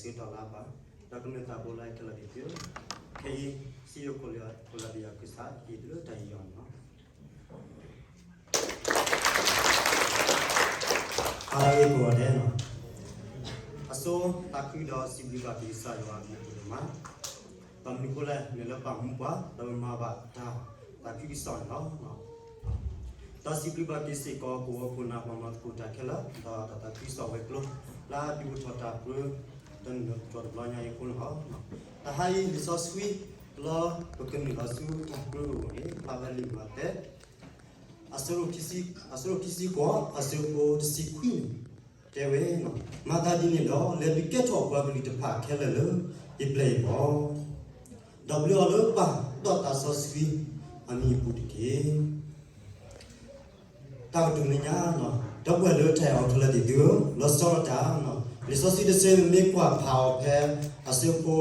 ဆၢကတီၢ်လၢအဘၣ်, ဒီးကမ့ၢ်သးဘိလၢခဲလၢာ်သ့ၣ်သုဧၢ, ခဲအံၤ စံယိၤခိၣ်လၢယၤကစၢ် ယံာ်လၢတၢ်ယူးယီၣ်န့ၣ်လီၤ. ဟါလၢအဂ့ၤကိးဂၤဒဲး, အဆိသးခုဒီးစံးဘျုးဘၣ်က့ၤကစၢ်ယွၤအမံၤဒိၣ်မး, ဘၣ်မနုၤအဃိလဲၣ်, မ့ၢ်လၢပာ်မူပှၤ ဒီးပမၤဘၣ်တၢ်သးခုကစီၣ်န့ၣ်လီၤ. ဒီးစံးဘျုးဘၣ်က့ၤစ့ၢ်ကီး ကဝီၤခိၣ်နၢ်ပှၤမၤသကိးတၢ်ခဲလၢာ် ဒီးတၢ်သးခုကစီၣ်ဝဲၤကျိၤ လၢအဒုးအိၣ်ထီၣ်တၢ်ပှဲၤ တနံၤတဘျီညါအံၤအဃိန့ၣ်လီၤ. တဟါအံၤ လံာ်စီဆှံလၢပကနုာ်လီၤဆူတၢ်ပှဲၤအဂီၢ်န့ၣ် ဖျါဝဲလံာ်မးသဲ အဆၢဒိၣ်ခံဆံ, အဆၢဒိၣ်ခံဆံဃိး အဆၢဖိတဆံခွံန့ၣ် တဲဝဲ, မၤသးဒ်န့ၣ်ဒီး လဲၤဒုးကဲထီၣ်ပှၤကလုာ်တဖၣ်ခဲလၢာ်လၢယပျဲၢ်ယဘီၣ်, ဒီးဘျၢအီၤလၢပၢ်ဒီးသးစီဆှံအမံၤအပူၤတက့ၢ်. တၢ်ကတိၤလၢညါ, ဒီပုၢ်ဝဲၢ်လၢတၢ်အဲၣ်အီၤခဲလၢာ်သ့ၣ်သုဧၢ, လီၤဆီဒၣ်တၢ်, လံာ်စီဆှံတဆၢမ့ၢ်ကွၢ်ဖးအီၤဖဲ အဆၢဖိ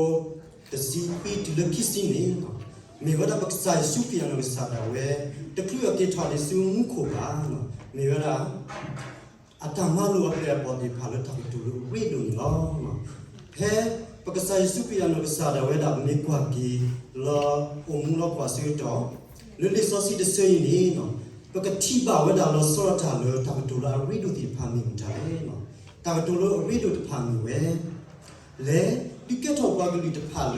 တဆံခွံတုၤလၢခံဆံန့ၣ်, မ့ၢ်ဝဲဒၣ်ပကစၢ်ယ့ၣ်ၡူးခရံာ်အနီၢ်ကစၢ်ဒၣ်ဝဲ တချုးအက့ၤထီၣ်ဒံးဆူမူခိၣ်ဘၣ်, မ့ၢ်ဝဲဒၣ် အတၢ်မၤလိာ်အပျဲၢ်အဘီၣ်သ့ၣ်တဖၣ်လၢတၢ်ကတိၤလၢအရ့ဒိၣ်န့ၣ်လီၤ. ဖဲပကစၢ်ယ့ၣ်ၡူးခရံာ်အနီၢ်ကစၢ်ဒၣ်ဝဲဒၣ် ပမ့ၢ်ကွၢ်က့ၤလၢအိၣ်မူလၢပှၤဆၢကတီၢ် လၢလံာ်စီဆှံတဆၢအံၤန့ၣ်, ပကထံၣ်ဘၣ်ဝဲဒၣ်လီၤဆီဒၣ်တၢ်လၢတၢ်ကတိၤလၢအရ့ဒိၣ်သ့ၣ်တဖၣ်မ့ၢ်မတၤလဲၣ်. တၢ်ကတိၤလၢအရ့ဒိၣ်တဖၣ်မ့ၢ်ဝဲ လဲၤဒုးကဲထီၣ်ပှၤကလုာ်တဖၣ်လၢ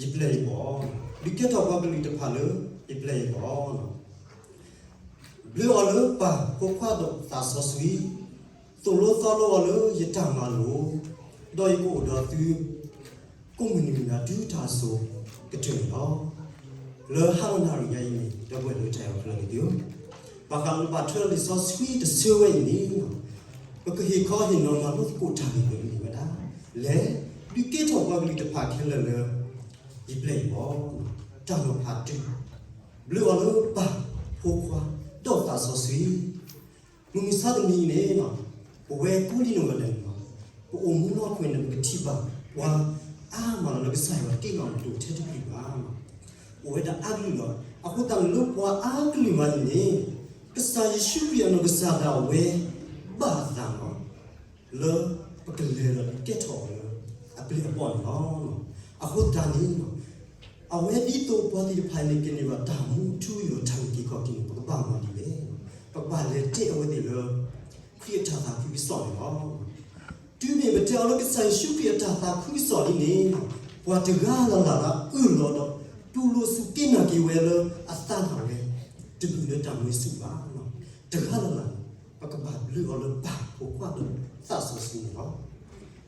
ယပျဲၢ်ယဘီၣ်, ဒုးကဲထီၣ်ပှၤကလုာ်တဖၣ်လၢယပျဲၢ်ယဘီၣ် ဘျၢအီၤလၢပၢ်ဖိခွါဒီးသးစီဆှံ, သိၣ်လိသီလိအီၤလၢယတၢ်မၤလိာ်, ဒီးယကအိၣ်ဒီးသု ကိးမုၢ်နံၤမုၢ်နၤတုၤတၢ်အစိၤကတၢၢ်န့ၣ်လီၤ. လၢဟါလီၤနၣ်ရံၣ်ညါအံၤန့ၣ် ဒီပုၢ်ဝဲၢ်လၢတၢ်အဲၣ်အီၤခဲလၢာ်သ့ၣ်သုဧၢ, ဘၣ်ဃးလၢပဘၣ်ထွဲလံာ်စီဆှံတဆၢဝဲအံၤန့ၣ်, ပကဟ့ၣ်ခီဟ့ၣ်နီၤမၤလိသကိးတၢ်ဂ့ၢ်န့ၣ်မ့ၢ်ဝဲဒၣ်, လဲၤဒုးကဲထီၣ်ပှၤကလုာ်တဖၣ်ခဲလၢာ်လၢ ယပျဲၢ်ယဘီၣ်, တၢ်နီၤဖးတၢၢ်, ဘျၢအီၤလၢပၢ်, ဖိခွါ, ဒီးသးစီဆှံ, မုၢ်မဆါတနံၤအံၤန့ၣ်, ပဝဲကိးဂၤဒဲးန့ၣ်, ပအိၣ်မူလၢဟီၣ်ခိၣ်န့ၣ် ပကထံၣ်ဘၣ်ပှၤအါမးလီၤလၢကစၢ်ယွၤတ့လီၤအီၤတအိၣ်ထဲတကလုာ်ဘၣ်. အိၣ်ဝဲဒၣ်အါကလုာ်လီၤ. အဃိသတးန့ၣ်လၢပှၤအါကလုာ်မးန့ၣ်န့ၣ်, ကစၢ်ယ့ၣ်ၡူးခရံာ်အနီၢ်ကစၢ်ဒၣ်ဝဲ ဘၣ်အသးလီၤ လၢပကလဲၤဒီးဒုးကဲထီၣ်အီၤလၢအပျဲၢ်အဘီၣ်န့ၣ်လီၤ. အဃိသတးန့ၣ်, အဝဲဒ်သိးပှၤသ့ၣ်တဖၣ်န့ၣ် ကန့ၢ်ဘၣ်တၢ်မူထူယိာ်တၢ်ဂ့ၢ်က့ၤခီၣ်က့ၤန့ၣ် ပကဘၣ်မၤဒ်လဲၣ်. ပကဘၣ်လဲၤတဲအဝဲသ့ၣ်လၢ ခရံာ်အတၢ်သးခုကစီၣ်န့ၣ်လီၤ. တုၤမ့ၢ်ပတဲအီၤလၢကစၢ်ယ့ၣ်ၡူးခရံာ်အတၢ်သးခုကစီၣ်လံန့ၣ်, ပှၤတဂၤလၢ်လၢ်လၢအအၢၣ်လီၤဒီး တူၢ်လိာ်စူၢ်က့ၤနာ်က့ၤဝဲလၢအသးလၢ်ဝဲ တမ့ၢ်လၢတၢ်မၤစၢၤဘၣ်. တဂၤလၢ်လၢ်န့ၣ် ပကဘၣ်ဘျုးအီၤလၢပၢ်ဖိခွါဒီးသးစီဆှံန့ၣ်လီၤ.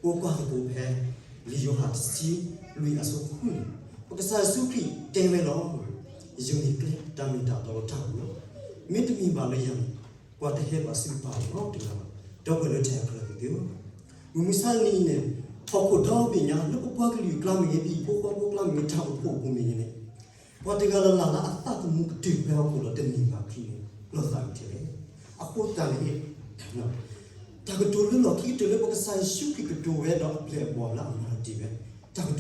ပကွၢ်သကိးဖဲ လံာ်ယိၤဟၣ်တဆံလွံၢ်အဆၢဖိဃုန့ၣ်, ပကစၢ်ယ့ၣ်ၡူးခရံာ်တဲဝဲလီၤ. ယမ့ၢ်ကျဲတၢ်မ့ၢ်တၢ်တီလၢတၢ်အိၣ်လီၤ. မ့တမ့ၢ်ဘၣ်လၢယၤန့ၣ် ပှၤတဟဲဘၣ်ဆူပၢ်အအိၣ်နီတဂၤဘၣ်. ဒီပုၢ်ဝဲၢ်လၢတၢ်အဲၣ်ခဲလၢာ်သ့ၣ်သုဧၢ, မုၢ်မဆါတနံၤအံၤန့ၣ် ဟီၣ်ခိၣ်ဒီဘ့ၣ်ညါ လၢပပှၤကလုာ်အကျါမ့ၢ်ဂ့ၤ ပဟံၣ်ဖိဃီဖိအကျါမ့ၢ်ဂ့ၤ တၢ်အိၣ်ဖှိၣ်အပူၤမ့ၢ်ဂ့ၤန့ၣ် ပှၤတဂၤလၢ်လၢ်လၢအသးသမူကတၢၢ်ဖဲဟီၣ်ခိၣ်ဒီးတန့ၢ်ဘၣ်ခရံာ်န့ၣ် လီၤသးကတၢၢ်လဲၣ်. အဃိသတးန့ၣ် တၢ်ကတိၤလၢလီၢ်ခံကတၢၢ်လၢပကစၢ်ယ့ၣ်ၡူးခရံာ်ကတိၤဝဲဒီးအပျဲၢ်အဘီၣ်လၢအမၤတ့ၢ်ဝဲ တၢ်ကတိၤလၢအရ့ဒိၣ်ဝဲန့ၣ် လၢမုၢ်မဆါတနံၤပဝဲနၤယၤစ့ၢ်ကီး လၢပစူၢ်က့ၤနာ်က့ၤကစၢ်ယ့ၣ်ၡူးခရံာ်တဂၤလၢ်လၢ်န့ၣ် အရ့ဒိၣ်စ့ၢ်ကီးလၢ ပကဘၣ်လဲၤဒီး ဒုးကဲထီၣ်အပျဲၢ်အဘီၣ် ဘျုးအီၤလၢပၢ်ဖိသးစီဆှံန့ၣ်လီၤ.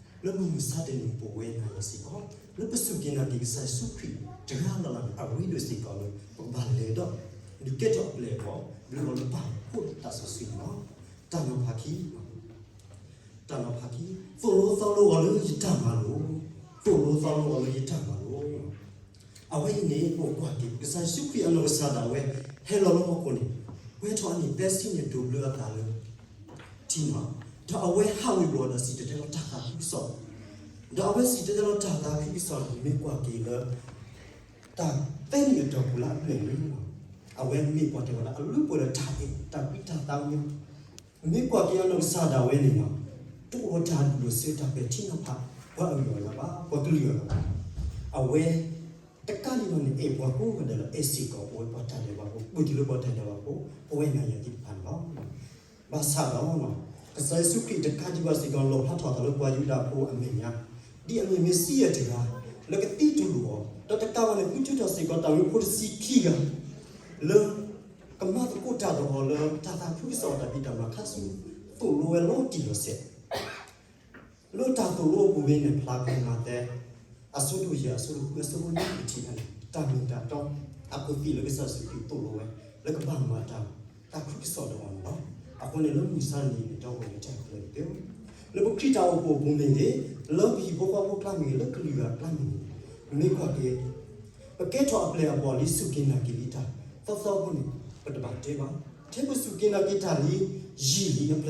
တၢ်နီၤဖးခံ တၢ်နီၤဖးခံ, သိၣ်လိသီလိအီၤလၢယတၢ်မၤလိာ်, သိၣ်လိသီလိအီၤလၢယတၢ်မၤလိာ်. အဝဲအံၤန့ၣ် ပကွၢ်က့ၤ ကစၢ်ယ့ၣ်ၡူးခရံာ်အနီၢ်ကစၢ်ဒၣ်ဝဲ ဟဲလီၤလၢဟီၣ်ခိၣ်န့ၣ် ပှဲၤထီၣ်အနံၣ်သၢဆံန့ၣ် ဒိးဘျၢအသးလၢထံန့ၣ်လီၤ. ဒီးအဝဲဟးဝ့ၤဝီၤဒီးစံၣ်တဲၤတဲလီၤတၢ်သးခုကစီၣ်, ဒီးအဝဲစံၣ်တဲၤတဲလီၤတၢ်သးခုကစီၣ်န့ၣ် မ့ၢ်ကွၢ်က့ၤလၢ တၢ်သၢနံၣ်အတီၢ်ပူၤလၢအဘျဲၣ်န့ၣ် အဝဲမ့ၢ်ပှၤတဂၤလၢအလူၤပိာ်ဒီးတၢ်အဲၣ် တၢ်ကွံတၢ်သးမံ, မ့ၢ်ကွၢ်က့ၤအနီၢ်ကစၢ်ဒၣ်ဝဲန့ၣ်လီၤ, တအိၣ်တၢ်ဒိၣ်စိတၢ်ပဲာ်ထံနီၤဖး ပှၤအၢၣ်လီၤအီၤလၢၤဘၣ်, ပှၤကလုာ်အီၤလၢၤဘၣ်. အဝဲတကးဒံးဘၣ်န့ၣ် အဲၣ်ပှၤကိးဂၤဒဲးလီၤ, အဲၣ်စ့ၢ်ကီးပဝဲပှၤတၢ်ဒဲးဘးဖိ, ပှၤတုၤလၢပှၤတၢ်ဒဲးဘးဖိ, ပဝဲနၤယၤသ့ၣ်တဖၣ်န့ၣ်လီၤ. ဘၣ်ဆၣ်ဒီး ကစၢ်ယ့ၣ်ၡူးခရံာ်တကးဒံးဘၣ်စ့ၢ်ကီး လီၣ်ဖျါထီၣ်အသးလၢပှၤယူဒၤဖိအမဲာ်ညါ, ဒ်အမ့ၢ်မ့ၣ်ၡံအၤတဂၤ လၢကသံတရူးအီၤ, ဒီးတကးဘၣ်န့ၣ် ဃုထၢထီၣ်စ့ၢ်ကီးတၢ်မၢဖိတဆံခံဂၤ လၢကမၤသကိးတၢ်ဒီးအီၤလၢတၢ်သးခုကစီၣ်အတၢ်ဖံးတၢ်မၤခါဆူ သိၣ်လိဝဲလီၤတံၢ်လီၤဆဲး လၢတၢ်သိၣ်လိအပူၤဝဲန့ၣ် ဖျါဖဲမးသဲ အဆၢဒိၣ်ယဲၢ် အဆၢဒိၣ်ဃု အဆၢဖိနွံ ပထံၣ်န့ၣ် တၢ်မ့ၢ်တၢ်တီ အခိၣ်သ့ၣ်လၢကစၢ်ယ့ၣ်ၡူးခရံာ်သိၣ်လိဝဲ လၢကဘၣ်မၤတၢ်သးခုကစီၣ်ဒီးအီၤန့ၣ်လီၤ. အဃိန့ၣ်လၢမုၢ်မဆါတနံၤအံၤန့ၣ် ဒီပုၢ်ဝဲၢ်တၢ်အဲၣ်ပျဲၢ်တက့ၢ်, လၢပခရံာ်တၢ်အိၣ်ဖှိၣ်အပူၤမ့ၢ်ဂ့ၤ, လၢပဟံၣ်ဖိဃီဖိအကျါမ့ၢ်ဂ့ၤ, လၢကလုာ်ဂၤအကျါမ့ၢ်ဂ့ၤ, မ့ၢ်ကွၢ်က့ၤ ပကဲထီၣ်အပျဲၢ်အဘီၣ်လံ စူၢ်က့ၤနာ်က့ၤလံတၢ်သီသီအဃိန့ၣ် ပတဘၣ်တဲဘၣ်. ထဲပစူၢ်က့ၤနာ်က့ၤတၢ်လံ ယံာ်လံအပျဲၢ်အဘီၣ်န့ၣ်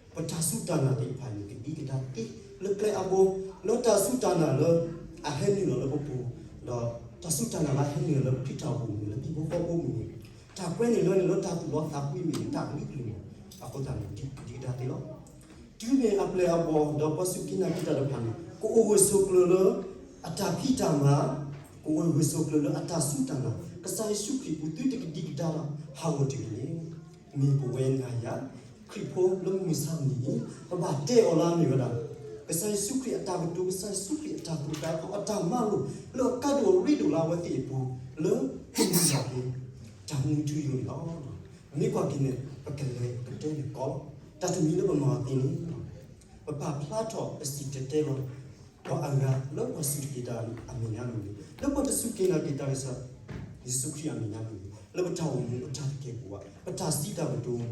ပတၢ်စူၢ်တၢ်နာ်သ့ၣ်တဖၣ်န့ၣ် ကဒံကဒါသ့ လၢကျဲအါဘိ, လၢတၢ်စူၢ်တၢ်နာ်လၢအဟဲနုာ်လီၤလၢပပူၤ, ဒီးတၢ်စူၢ်တၢ်နာ်လၢအဟဲနုာ်လီၤလၢပခရံာ်တၢ်အိၣ်ဖှိၣ်မ့ၢ်ဂ့ၤ, လၢပဟံၣ်ဖိဃီဖိမ့ၢ်ဂ့ၤ, တၢ်ကွဲန့ၣ်လၢန့ၣ်လၢတၢ်သူၣ်လီသးကွံမ့ၢ်ဂ့ၤ, တၢ်ကလုာ်ကလုာ်မ့ၢ်ဂ့ၤ, အဃိသတးန့ၣ် ဒံကဒါသ့လီၤ. တုၤမ့ၢ်အပျဲၢ်အဘီၣ် ဒီးပှၤစူၢ်က့ၤနာ်က့ၤတၢ်တဖၣ်န့ၣ် ကအိၣ်ဂၢၢ်ဆိးကျၢၤလၢ အတၢ်ဖံးတၢ်မၤ, ကအိၣ်ဂၢၢ်ဆိးကျၢၤလၢအတၢ်စူၢ်တၢ်နာ် ကစၢ်ယ့ၣ်ၡူးခရံာ်အပူၤ သုတကဒံကဒါဒီးဟးဂီၤတဂ့ၤန့ၣ်, မ့ၢ်ပဝဲနၤယၤ ခရံာ်ဖိလၢမုၢ်မဆါတနံၤအံၤ ပဘၣ်တဲအီၤလၢအမ့ၢ်ဝဲဒၣ် ကစၢ်ယ့ၣ်ၡူးခရံာ်အတၢ်ကတိၤ, ကစၢ်ယ့ၣ်ၡူးခရံာ်အတၢ်သိၣ်တၢ်သီ, အတၢ်မၤလိာ် လၢအကါဒိၣ်အရ့ဒိၣ်လၢအဝဲသ့ၣ်အပူၤ လၢကမ့ၢ်ဒၣ်က့ၤ တၢ်မူထူယိာ်န့ၣ်လီၤ. မ့ၢ်ကွၢ်က့ၤန့ၣ် ပကလဲၤကတဲန့ၣ်ကီးလီၤ. တၢ်တမံၤလၢပမၤအီၤသ့န့ၣ် ပပာ်ဖျါထီၣ်ပစံၣ်တဲၤတဲလီၤ ပှၤအဂၤလၢပှၤစူၢ်က့ၤနာ်က့ၤတၢ်အမဲာ်ညါမ့ၢ်ဂ့ၤ, လၢပှၤတစူၢ်က့ၤနာ်က့ၤတၢ်ကစၢ်ယ့ၣ်ၡူးခရံာ်အမဲာ်ညါမ့ၢ်ဂ့ၤ, လၢပတၢ်အိၣ်မူ ပတၢ်တကဲာ်ပဝး, ပတၢ်စံးတၢ်ကတိၤ, ဒီး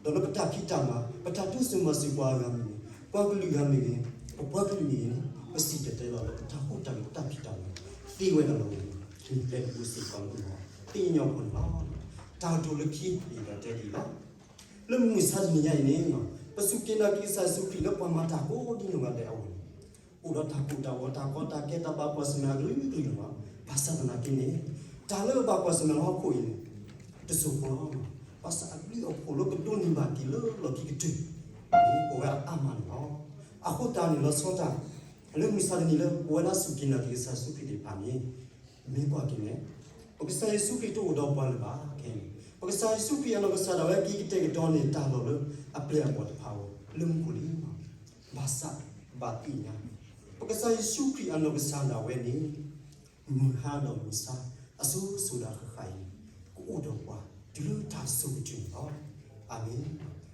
လၢပတၢ်ဖံးတၢ်မၤ, ပတၢ်တိစၢၤမၤစၢၤပှၤအဂၤမ့ၢ်ဂ့ၤ, ပှၤကလုာ်ဂၤမ့ၢ်ဂ့ၤ, ပပှၤကလုာ်မ့ၢ်ဂ့ၤန့ၣ် ပစံၣ်တဲၤတဲလီၤလၢပတၢ်ဟူးတၢ်ဂဲၤ ပတၢ်ဖံးတၢ်မၤသ့ဝဲအလီၢ်န့ၣ် မ့ၢ်ပျဲတဘိစ့ၢ်ကီးလၢပဂီၢ် သ့ၣ်ညါအီၤန့ၣ်လီၤ. တၢ်ကတိၤလၢခံ ယအဲၣ်ဒိးတဲဒ်အံၤလီၤ. လၢမုၢ်မဆါတနံၤညါအံၤန့ၣ် ပစူၢ်က့ၤနာ်က့ၤကစၢ်ယ့ၣ်ၡူးခရံာ်လၢပှၤမၤတၢ်ကိးဒ်နီၢ်ဂၤဒဲးအအိၣ်န့ၣ် အိၣ်ဒီးတၢ်ကိၢ်တၢ်ဂီၤ တၢ်ကီတၢ်ခဲ တၢ်ဘၣ်ကွၢ်ဆၢၣ်မဲာ်အကလုာ်ကလုာ်န့ၣ်လီၤ. ဘၣ်ဆၣ်သနာ်က့န့ၣ် တၢ်လၢအဘၣ်ကွၢ်ဆၢၣ်မဲာ်လၢဟီၣ်ခိၣ်အံၤန့ၣ် တစိၢ်ဖိလီၤ. ဘၣ်ဆၣ်အဘျုးအဖှိၣ်လၢကဒိးန့ၢ်ဘၣ်က့ၤလၢလီၢ်ခံကတၢၢ်န့ၣ် အိၣ်ဝဲဒၣ်အါမးန့ၣ်လီၤ. အဃိသတးန့ၣ်လီၤဆီဒၣ်တၢ် လၢမုၢ်မဆါတနံၤလၢပဝဲဒၣ်စူၢ်က့ၤနာ်က့ၤကစၢ်ယ့ၣ်ၡူးခရံာ်သ့ၣ်တဖၣ်န့ၣ် မ့ၢ်ကွၢ်က့ၤန့ၣ် ပကစၢ်ယ့ၣ်ၡူးခရံာ်တအိၣ်ဒီးပှၤလၢၤဘၣ်. ခဲအံၤ ပကစၢ်ယ့ၣ်ၡူးခရံာ်အနီၢ်ကစၢ်ဒၣ်ဝဲက့ၤကတဲာ်ကတီၤန့ၢ်တၢ်လီၢ်လၢအပျဲၢ်အဘီၣ်တဖၣ်အဂီၢ် လၢမူခိၣ်လံ. ဘၣ်ဆၣ် ဘၣ်သ့ၣ်ညါ ပကစၢ်ယ့ၣ်ၡူးခရံာ်အနီၢ်ကစၢ်ဒၣ်ဝဲန့ၣ် မုၢ်ဟါဒီးမုၢ်ဆါ အစိၤစိၤဒၣ်ဃၣ်ဃၣ်အံၤ ကအိၣ်ဒီးပှၤတုၤလၢတၢ်ဆိၣ်ဂ့ၤတၢၢ်န့ၣ်လီၤ. အၤမ့ၣ်.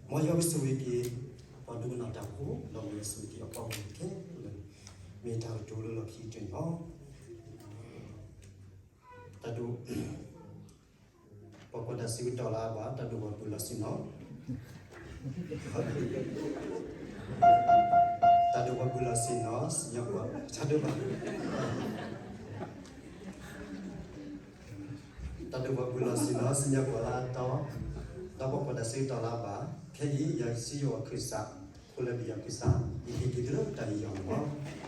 မ်ယွၤကဆိၣ်ဂ့ၤက့ၤ ပှၤဒိကနၣ်တၢ်ဖိ ဒီးမ်ယွၤဆိၣ်ဂ့ၤက့ၤအပှၤဂီၢ်မုၢ်ခဲလၢာ် မ့ၢ်တၢ်ကတိၤလၢလီၢ်ခံကတၢၢ်န့ၣ်လီၤ. တၢ်ဒိ ပှၤကွၢ်တၢ်စံးကတီၢ်လၢအဘၣ် တၢ်ဒိၣ်ပှၤပုၢ်လီၤဆ့ၣ်နီၤ, တၢ်ဒိၣ်ပှၤပုၢ်လီၤဆ့ၣ်နီၤ စံၣ်ညီၣ်ကွီၢ်, တၢ်ဒိၣ်ပှၤ တၢ်ဒိၣ်ပှၤပုၢ်လီၤဆ့ၣ်နီၤ စံၣ်ညီၣ်ကွီၢ်လၢအတီ, ဒီးပှၤကွၢ်တၢ်စံးကတီၢ်လၢအဘၣ်, ခဲအံၤ ယစံးယွၤခၢၣ်စး, ဖိလၢဒုးယၤခၢၣ်စး, ယဟ့ၣ်က့ၤသုလၢတၢ်ယူးယီၣ်န့ၣ်လီၤ.